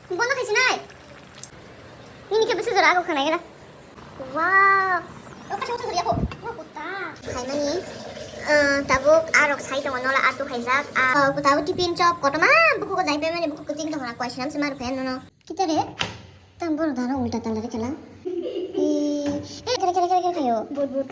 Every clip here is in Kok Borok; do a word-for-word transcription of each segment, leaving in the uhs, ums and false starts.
Bono khai sinai. Nini khe bwswk jora ako khwnai gra. Wow. O kaisa usa jora ako. Wa kutta. Khaimani. Ah, tabuk arok sai tongo nola atu khaijak. Ah, tabuk tiffin chop kotoma bukugo dai pemani bukugo ting tongna kwai sinam se mar phen nono. Kita re. Tam boro dano ulta tala re khala. Eh, eh, kere kere kere kere khayo. But but.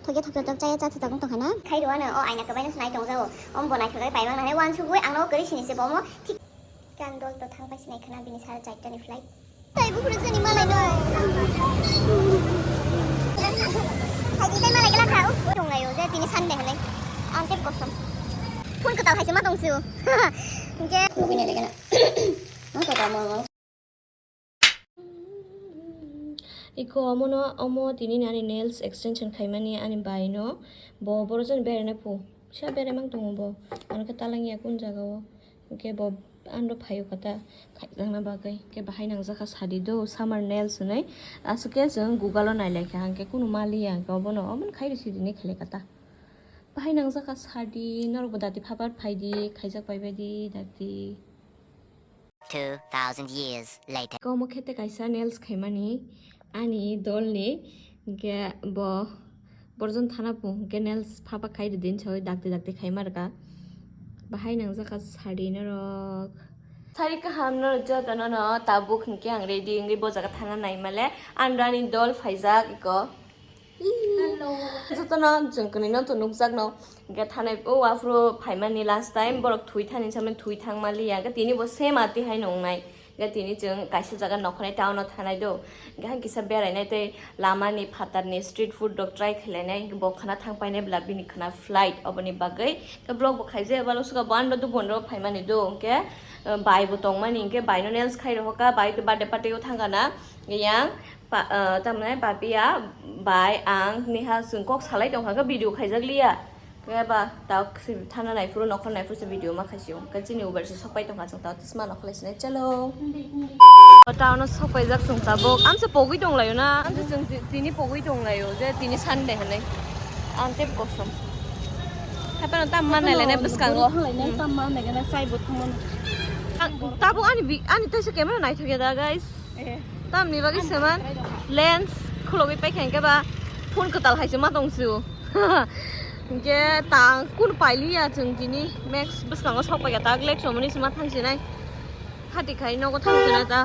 Thoge thok thok chaya cha thok tong khana. Khai ruwa no o aina kabai no snai tong jao. Om bo nai thogai pai mang nai wan sugui ang no kari sini se bomo. Thik kan dol to thang pai sinai khana bini sar chaita ni flight. Tai bu khuru jani malai no. Hai di tai malai gela kha. Tong lai o je tini Sunday hanai. Ang tep kosom. Phone ko tal hai se ma tong su. Ke. Lugui ne le gela. Ang ko ta mo mo. Iko omono, omo tini ani nails extension khaimani ani bai no. Bo borok jani berai na phu. Sa berai mang tongo bo. Ano khe talang ya kun jaga o. Hwnkhe bo ano phaio kata khaijak na bagwi. Hwnkhe bahai nangjak kha sadi do summer nails hinwi. Aswk khe chwng Google o nai lai kha hwnkhe kunu ma liya hwnkhe obono, omono khai rw sidi hinwi khlai kata. Bahai nangjak kha sadi norok bo dati phabar phai di khaijak pai bai di dati. Two thousand years later. Komo khete kaisa nails khaimani ani dolni, hwnkhe bo borjon thana pung hwnkhe nails phapa khai rwdi hinwi dakti dakti khaima rwkha. Bahai nangjak kha sari norok. Sari kaham norok jotono no tabuk hwnkhe ang ready wngwi bo jaga thana naimale. Ang ani dol phaijak iko. Jotono chwng kwnwi no to nukjakno. Hwnkhe thanai o aphuru phaimani last time borok thwi thani samani thwi thangma liya. Hwnkhe tini bo same ati hai nongnai. Hwnkhe tini chwng kaisa jaga nokhornai town o thanai do. Hwnkhe hai kisa berainai tei lamani phatarni street food rok try khlainai. Hwnkhe bo khwna thang painai bwla bini khwna flight oboni bagwi. Hwnkhe vlog bo khaijak eba losuk bo ano dubon ro phaimani do. Hwnkhe, eh, bai bo tongmani hwnkhe bai no nails khai rohoka, bai to birthday party o thangkana. Yang Pa-, ah, tamni papiya bai ang Neha chwng kok salai tongkha khe video khaijak liya. Khe ba ta thana naiphuru nokhor naiphuru se video ma khaisio. Khe chini Uber se sokpai tongkha chwng ta tisma nokhor lai sinai chalo. Town o sokpaijak chwng tabuk. Amsa pogwi tonglaio na? Amsa chwng ti-, tini pogwi tonglaio je tini Sunday hinwi. Ang tep kosom. Haphano tam ma nailainai bwskango. Tam ma nailainai sai bo thangmani. Ang, tabuk ani bi-, ani teisa camera naithokya da, guys. Eh. Tamni bagwi seman lens khulogwi paikha hwnkhe ba phone kwtal hai se ma tong sio. Hwnkhe ta kun pailiya chwng tini max bwskango sok paikha ta glak somoni se ma thang sinai. Hati khai nogo thang sinai ta.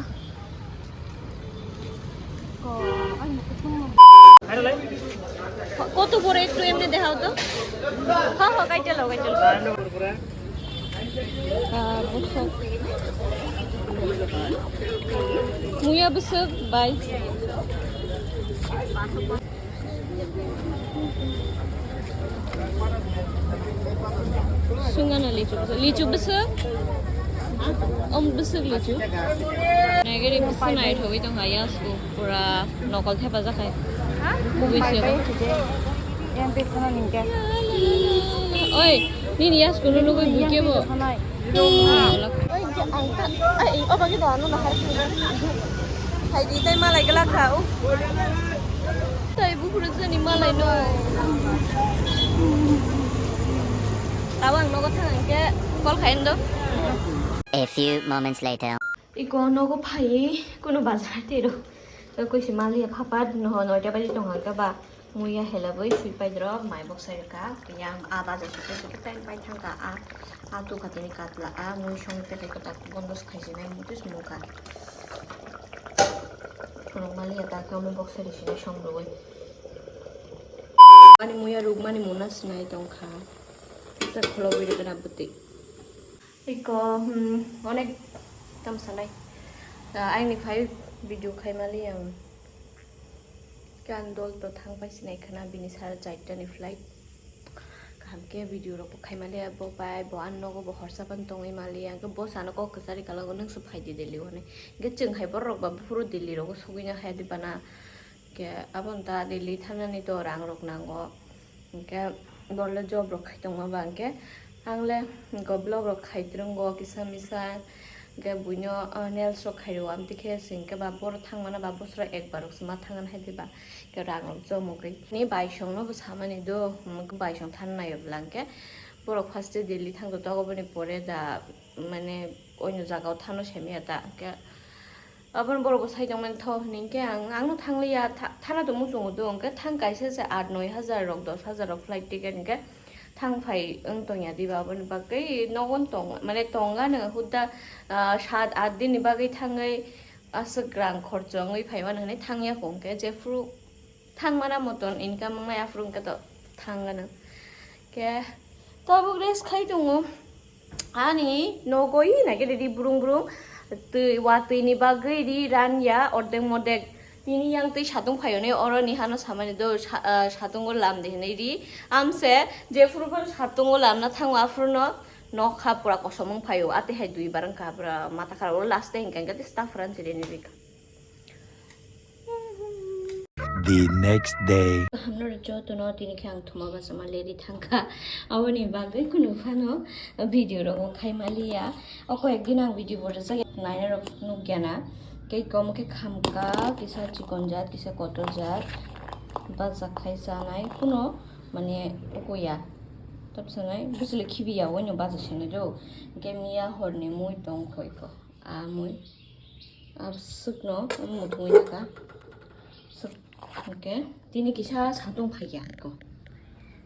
Ko, ai, mo kutung mo. কত বড় একটু এমনি দেখাও তো। হ্যাঁ, হ্যাঁ, কাইটে লাও, কাইটে লাও। Ah, bwswk. Muya bwswk bai. Sungana lichu bwswk. Lichu bwswk? Om bwswk lichu. Naigari bwswk naithogwi tongkha yasku. Pura nokol thepa jakhai. Kubui se. Yang te khana ningke. Oi, nini yasku no nugui buke bo. Oi, je ang ta, ai, oba ge da no na hai. Hai di tai malai gela kha u. Tai bukhuru jani malai no. Tawang nogo thang ke call khain do. A few moments later. Iko nogo phai kuno bazar tiro. Koi si mali phapat no noita baji tong hangka ba. Muya hela boi sui pai drok mai bok sai ka. Yang a bazar sui sui time pai thang ka a. A tu katini katla a mui song te kai kata bondos khai sinai mutus muka. Khulok mali ya ta kamo bok sai sinai song roi. Ani muya ruk mani muna sinai tong kha. Ta khulok biri kana buti. Iko, hmm, onek tam sanai. Ah, aini phai video khai mali ang. Kan dol to thang pai sinai khana bini sar chaita ni flight. Kaham ke video rok bo khai mali bo pai bo an nogo bo horsa pan tongwi mali ang ke bo sano kok kwchari kala go nang su phai di Delhi hone. Ge chwng hai borok ba phuru Delhi rogo sogwi na hai di bana. Ke abon ta Delhi thanani to rang rok nango. Hingke borle job rok khai tongma ba hingke ang le go vlog rok khai trongo kisa misa hingke buino, ah, nails rok khai rwo amtwi khe se hingke ba boro thangmana ba bosora ekbar rok se ma thangan hai diba hingke rang rok jomogwi ni baisong no bo samani do hingke baisong than nai bwla hingke Borok first day Delhi thangto, tokoboni pore da, mane, oino jagao thano semiya ta, hwnkhe aboni borok bo sai tongmani tho hwnwi hwnkhe ang, angno thangliya, tha-, thana to muchungo do, hwnkhe thang kaisa se aat noi hajar rok, dos hajar rok flight ticket, hwnkhe thang phai wng tongya diba, aboni bagwi nogon tong, mane, tongano hudda, ah, saat aat din ni bagwi thangwi aswk rang khorcho wngwi phaimani hwnwi thangya kho, hwnkhe jephru thangmana moton income wngnai, aphuru hwnkhe to thangano. Khe tabuk rest khai tongo. Ani nogo ui naikhe ready brung brung. Twi, watwi ni bagwi ri ranya ordek modek. Tini yang twi satung phaio ni oro ni hano samani do sa-, ah, satungo lam de hinwi ri. Amse jephuru phano satungo lamna thango aphuru no nokha pura kosom wng phaio. Ate hai dui bar wngkha pura mata khara o last day hwnkha hwnkhe staff ran chiri ni rikha. The next day. Hamno jotono tini khe ang thuma bachama leri thangkha. Aboni bagwi kunu phano video rogo khai maliya. O koyek din ang video bo rwjak ya, naina rok nukya na. Kei kom khe khamka, kisa chikon jat, kisa kotor jat. Bachak khai chanai kuno mane ukuya. Tabsanai bwswlwi khibiya, oino bachak sene do. Hwnkhe miya horni mui tong khoiko. Amui. Ar swkno muthungwi naka. Swk, hwnkhe tini kisa satung phaikha ko.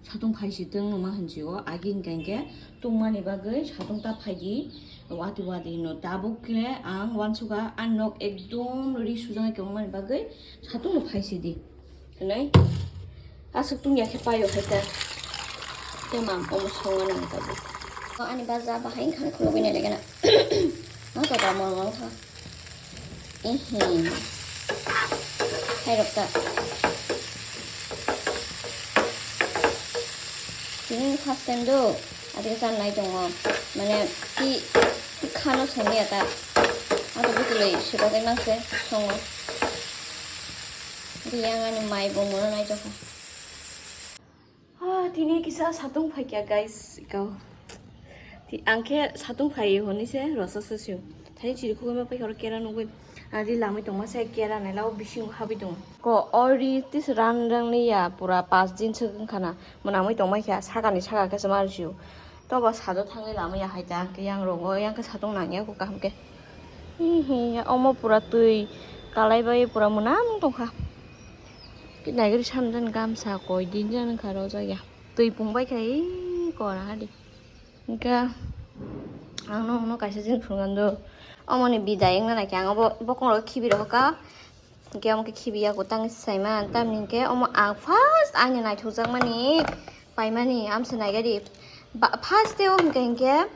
Satung phaisi tong ma hinsi o, agi hwnkhe hwnkhe tongmani bagwi satung ta phaidi. Wati wati no tabuk khe ang wansukha, ang nok ekdom ri sujak khe wngmani bagwi satung no phaisi di. Hinwi aswk tungya khe paio hai ta. Tei mam omo songmani ang tabuk. O ani baja bahai wngkha khulugwi nai legena. Ma to da mol mol kha. Ehe. Hai rok ta. Tini first time do. Adike chan nai tongo. Mane ti, ti khano songya ta. Ato bwtwlwi sibajak nang se songo. Biyang ani mai bo mono nai tongkha. Ah, tini kisa satung phaikya, guys, ikaw. Ti-, ang khe satung phai hwnwi se rosa se sio. Thani chiri khugwi ma paikha oro kera nugwi. Ari lamwi tongma se kera nai lao bisingo habwi tongo. Ko ori tis ran rang ni ya pura pas din se wngkha na. Mwnamwi tongma khe sakani saka khe se mar sio. Tobo sado thangwi lamwi ya hai ta, hwnkhe yang rogo, yang khe satung nangya kho kaham khe. Hi hi, omo pura twi kalai bai pura mwnam tongkha. Naigari samjani gamsa koi din jani kha rojak ya. Twi pung bai khe, ih, kora hadi. Hwnkhe ang nokno kaisa jin phunuknani do. Omoni bidai wngna naikhe ang obo bokong rok khibi rohorkha. Hwnkhe omo khe khibiya kutang saima, tamni hwnkhe omo ang first ani naithokjakmani paimani amse naigari. Ba-, first teo hwnkhe hwnkhe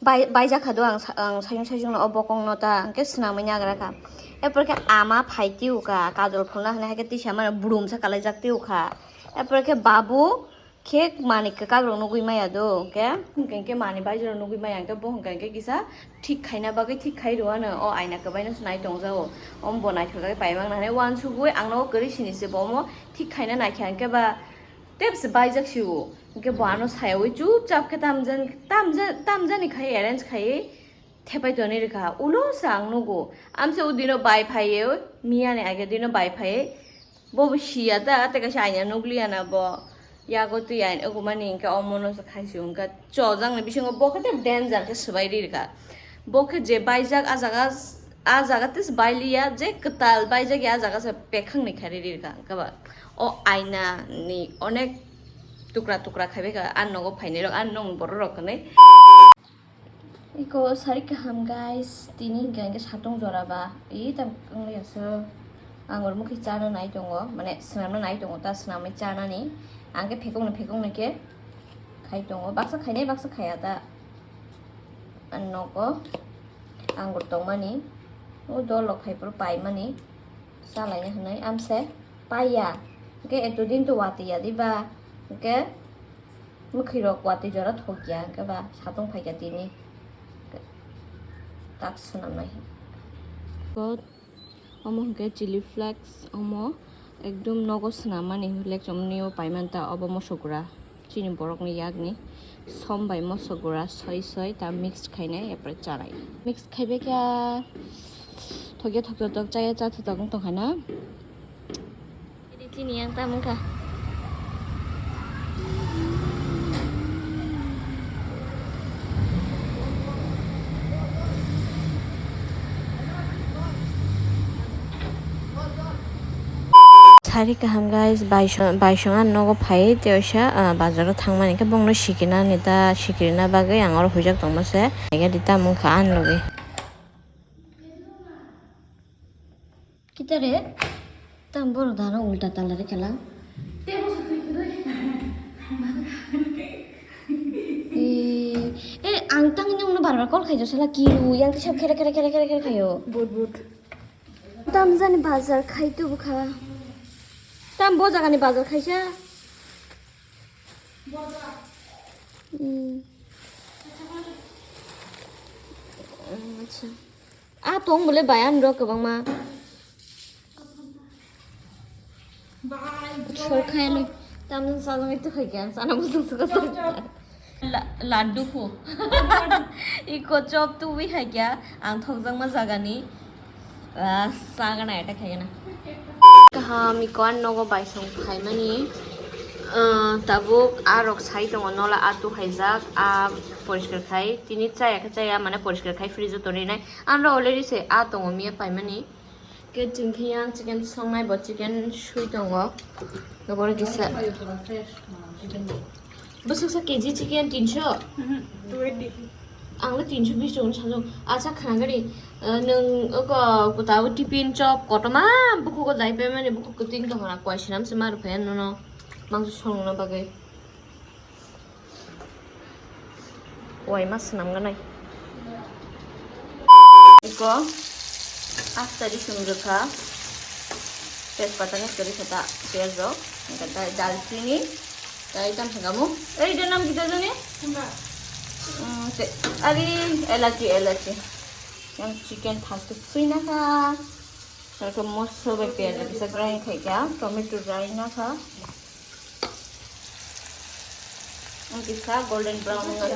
bai-, baijak kha do ang sa-, ang sayung sayung no o bokong no ta hwnkhe swnamwi nagra kha. Erpor khe ama phai tio kha, kajol pholna hinwi hai khe tisa mano brum sa kalaijak tio kha. Erpor khe babu khe manwi kwkak rok nugwi maya do, hwnkhe, hwnkhe, hwnkhe manwi baijak rok nugwi maya, hwnkhe bo hwnkhe, hwnkhe kisa thik khaina bagwi thik khai rwano, o aina kwbaino se nai tongjago, omo bo naithok jagwi paimang nai, uansugwi ang nogo kwrwi sini se, bo omo thik khaina naikha, hwnkhe ba tei bwswk baijak sio, hwnkhe bo ano sayawi chupchap khe tamjani, tamja-, tamjani khai arrange khai thepai tonwi rwkha, ulo se ang nugo, amse o dino bai phaiwi, miyani age dino bai phaiwi, Bo bo siya ta, tei kaisa aina nukliya na bo. Yago twi aina ugumani hwnkhe omono se khaisio hwnkha. Chojak ni bisingo bo khe tei danger khe swbai ri rwkha. Bo khe je baijak ah jaga, ah jaga tei se bailiya, je kwtal baijak ya ah jaga se pekhang ni khe ri rwkha hwnkhe ba. O aina ni onek tukra tukra khaibai kha, ah nogo phainai rok, ah nong borok rok hinwi. Iko sari kaham guys, tini hingka hingke satung jora ba, ih tam wngya se, ang oro mokhe chana nai tongo, mane swnamna nai tongo ta, swnamwi chanani, ang khe phekong ni phekong ni khe khai tongo, baksa khainai baksa khaya ta, ang nogo ang bo tongmani, o dol rok phai phuru paimani, chalaina hinwi amse paiya, hingke etodin to watwi ya diba, hingke. Mwkhwirok watwi jora thokya, hwnkhe ba satung phaikha tini tak swnamnai. Omo hwnkhe chili flakes, omo ekdum nogo swnammani flakes, omoni o paimanta obo mosok gura chini borokni yakni som bai mosok gura soi soi ta mix khainai, apre chanai. Mix khaibai kha thokya thoktotok chaya chathotok wng tongkha na. Chini yang tamo wngkha. Hari kaham guys, baisong, baisong ang nogo phai, tei oisa, ah, bazaro thangmani khe bongno sikirnani ta, sikirna bagwi ang oro huijak tongma se. Haikhe di tamung kha ang logi. Kita re? Tam boro dano ulta tala re kala. Eh, eh, ang tang nung no bar bar call khai jo sala kiru, yang kisab khere khere khere khere khere khayo. But but. Tam jani bazar khai tu bukha. Tam bo jagani bazar khaisa. Hmm. Hmm, acha. Ah, tong bole bayan rok kwbangma. Sol khainwi tamni sajagwi twi khaikhe ang chana bwswk swkang swkang. La-, laddu khu. Iko chop tubui haikya ang thokjakma jagani, ah, sagana attack khaigana. Kaham iko ang nogo baisong phaimani, ah, tabuk ah rok sai tongo nola ah tu haijak ah poriskar khai tini chaya khe chaya mane poriskar khai fridge o tonwi nai. Ang rok already se ah tongo miya paimani. Khe chwng khe yang chicken songnai bo chicken sui tongo. Nokoro kisa. Bwswk sa K G chicken tinso? Mhm, two eighty. Ang le tinso bis tongo sajak. Acha khna gari, eh, nwng oko kota o tiffin chop kotoma bukhugo dai paimani bukhuk kwtwing tongkha na koi swnam se ma rwphai nono mangso songna bagwi. Uaima swnamganai. Iko asta risum rwkha. Tejpata khe kwrwi kha ta piyaj rok. Hwnkhe tai dalchini. Tai tamo khe kamo. Ei, de nam kita jani? Sunda. Hmm, te, ari elachi, elachi. Yang chicken first suina kha. Hwnkhe moso bai piyaj rok kisa grind khai kha. Tomato rai na kha. Ang kisa golden brown wngkha.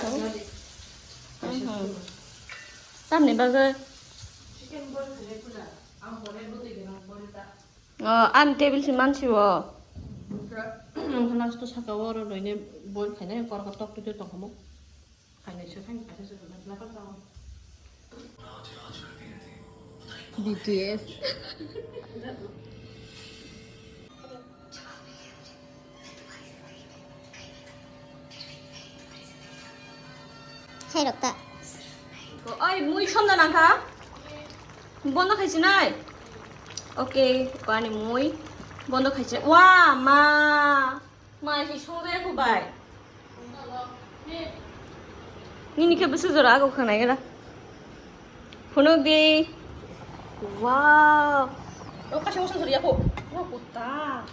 Mhm. Tamni bagwi? Oh, ani table se mansi o. Last o saka o oro noine boil khainai, korokor tok twi twi tongkha mo. B T S. Sairok ta. Oi, mui somda nangkha. Bondo khaisi nai. Okay, ko ani mui. Bondo khaisi. Wa, ma. Mai si songde ko bai. Nini khe bwswk jora ago khwnai gana. Phunuk di. Wow. O kasa usang sori ako. Wa kutta.